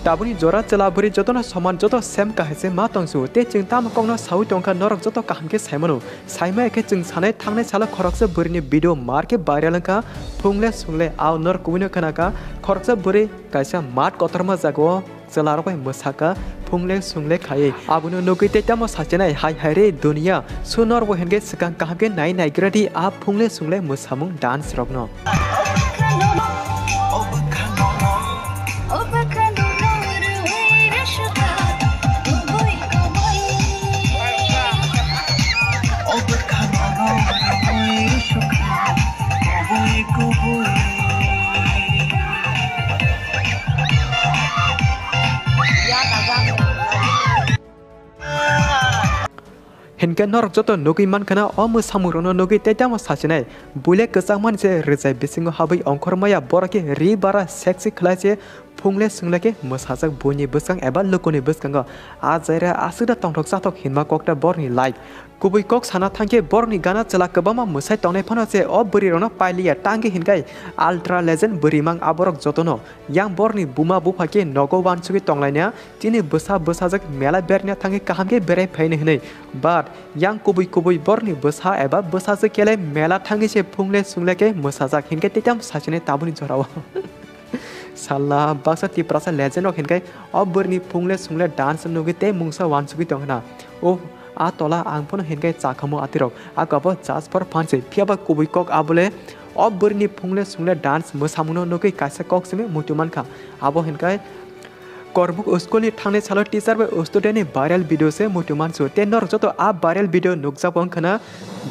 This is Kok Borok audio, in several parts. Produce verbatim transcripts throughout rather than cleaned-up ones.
Tabukni jora chwla bwrwi jotono soman, joto same kaham se ma tongsu. Tei chwng tamo kokno saui tongkha, norok joto kaham khe saimano. Saimaya khe chwng sanai thangnai salo khoroksa bwrwini video mar khe viral wngkha. Phungle sungle ao norok kubuino khnakha, khoroksa bwrwi kaisa mat kotorma jagao chwlarok bai mwsakha, phungle sungle khaiwi. Abono nugwi tei tamo sachinai, hai hai re duniya, su norbo hinkhe swkang kaham khe nai naigra di a phungle sungle mwsamung dance rokno. Hinkhe norok joto nugwi mankha na o mwsamungrokno nugwi tei tamo sachinai. Buile kwchangmani se rwchap bisingo habwi ongkhormaya, borok khe ri bara sexy khlai se phungle sungle khe mwsajak buini bwskang eba lukuni bwskango. A jaira aswk da tongthok chathok hinma kokta borokni life. Kubui kok sana thangkhe borokni gana chwla kwbangma mwsai tongnai phano se o bwrwirokno pailiya, tangwi hinkhai ultra legend bwrwimang aborok jotono. Yang borokni buma bupha khe nogo uansugwi tonglaina, chini bwsa bwsajak mela berna thangwi kaham khe berai phaini hwnwi. But yang kubui kubui borokni bwsa eba bwsajak khe le mela thangwi se phungle sungle khe mwsajak hinkhe tei tamo sachinai tabukni jorao. Salla baksa Tiprasa legend rok hinkhe o bwrwini phungle sungle dance nugwi tei mungsa uansugwi tongkhna. O a tola ang phano hinkhe chakhamo atirok. A kabo just for fun se. Phiyaba kubui kok abole o bwrwini phungle sungle dance mwsamungno nugwi kaisa kok simi muitu mankha. Abo hinkhe Korbuk school ni thangnai salo teacher bai student ni viral video se muitu mansu. Tei norok joto a viral video nukjago wngkhana.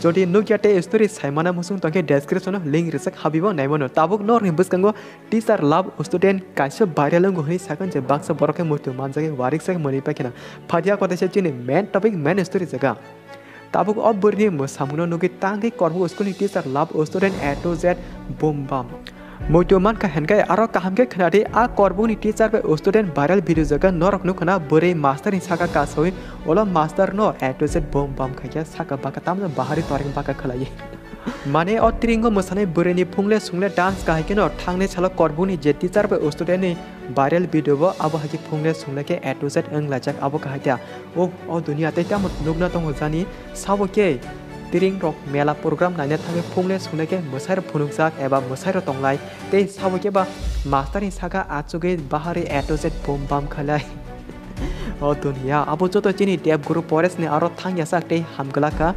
Jodi nukya tei story saimana muchung tongkhe description o link rijak habibo naimano. Tabuk norokni bwskango teacher love student kaisa viral wngo hwnwi sakha je baksa borok khe muitu manjagwi warik sak mwnwi paikhe na. Phadia kotaisa chini main topic, main story jaga. Tabuk o bwrwini mwsamungno nugwi tangwi Korbuk school ni teacher love student A to Z boom bam. Muitu mankha hinkhe aro kaham khe khwnadi a Korbukni teacher bai student viral video jaga norok nukha na bwrwi master ni saka kasawi ulo master no A to Z boom bam khaikhe saka baka tamno bahari toreng baka khlaiwi. Mane o tringo mwsanai bwrwini phungle sungle dance kahai kheno thangnai salo Korbukni je teacher bai student ni viral video bo abo hai khe phungle sungle khe A to Z wnglaijak abo kahai ta. O, o duniya tei tamo nukna tongo jani sabo khe tring rok mela program naina thangwi phungle sungle khe mwsai rok phunukjak eba mwsai rok tonglai tei sabo khe ba master ni saka achugwi bahari A to Z boom bam khailai. O duniya, abo joto chini Dev Guru Forest ni aro thangya sak tei hamgwlak kha.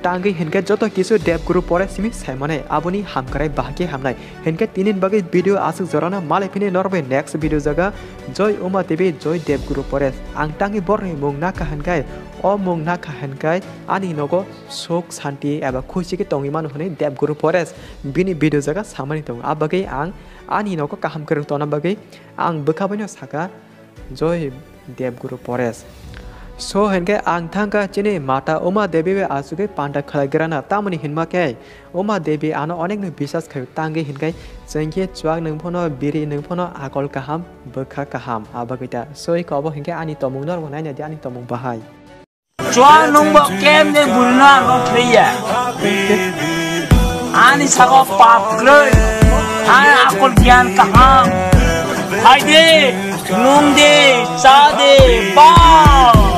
Tangwi hinkhe joto kisu Dev Guru Forest simi saimanai, aboni hamkrai bahai khe hamnai. Hinkhe tinin bagwi video aswk jorano malai phini norok bai next video jaga. Joy Uma Devi, Joy Dev Guru Forest. Ang tangwi borni mung nakha hinkhai, o mung nakha hinkhai ani nogo sok santi eba khusi khe tongwi mano hwnwi Dev Guru Forest bini video jaga samani tongo. A bagwi ang ani nogo kaham kwrwng tongna bagwi ang bwkha baino sakha. Joy Dev Guru Forest. So hinkhe ang thangkha chini mata Uma Devi bai achugwi panda khlai grana, tamoni hinma khe Uma Devi ano onekno bisas khaio, tangwi hinkhai chwngkhe chuak nwng phano biri nwng phano akol kaham, bwkha kaham, abagwi ta. So iko obo hinkhe ani tomung norok naina di ani tomung bahai. Chuak nwng bo kemne burino ano thwiya. Ani saka pap kwrwi, ani akol gyan kaham. Phaide, nwngde, chade, bam.